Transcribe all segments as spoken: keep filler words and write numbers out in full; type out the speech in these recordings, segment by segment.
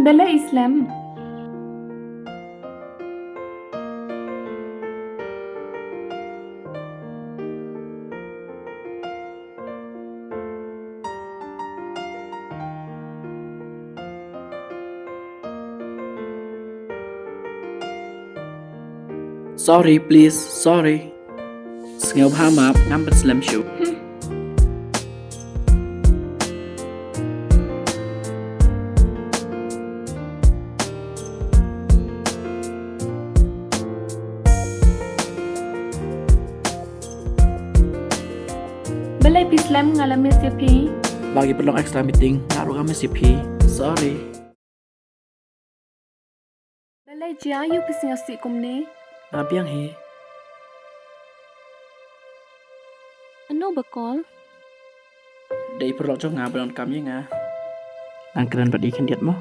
Balei i slem? Sorry, please, sorry. Sngewbha map, ngam pynslem shuh. Hmm. Balei phi slem, nga la miss ïa phi. Ba ki pynlong extra meeting, nga ruh nga miss ïa phi. Sorry. Balei jia ïa phi sngewsih kumne? Nga biang hi. Ano ba call? Dei paralok jong nga ba donkam ïa nga. Ngan kren bad i khyndiat mo.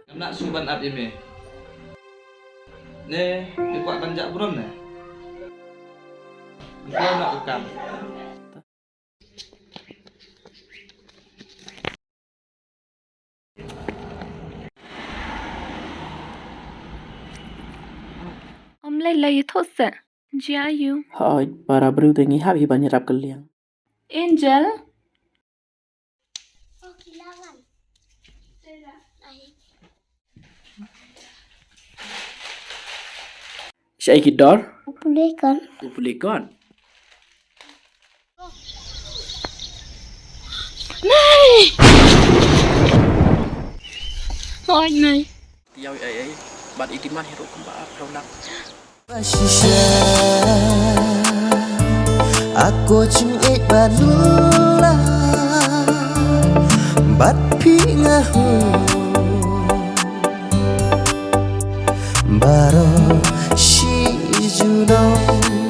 Ngam lah shuh ban ap ïa me. Ne, me kwah ban jah burom ne? Me kwah nak u kam. Ym lei lei, ïathuh seh. Jia ïa u. Hooid, para briew te ngi hap hi ban ïarap kylliang. Angel. Shaei ki dor? U pule kon. U pule kon. Nai! Hooid nai. Ïa u ei ei bad i demand hi ruh kumba ap hawlang. Shisha, ako jingïeit ba nulang bad phi nga hu. Baroh shi junom.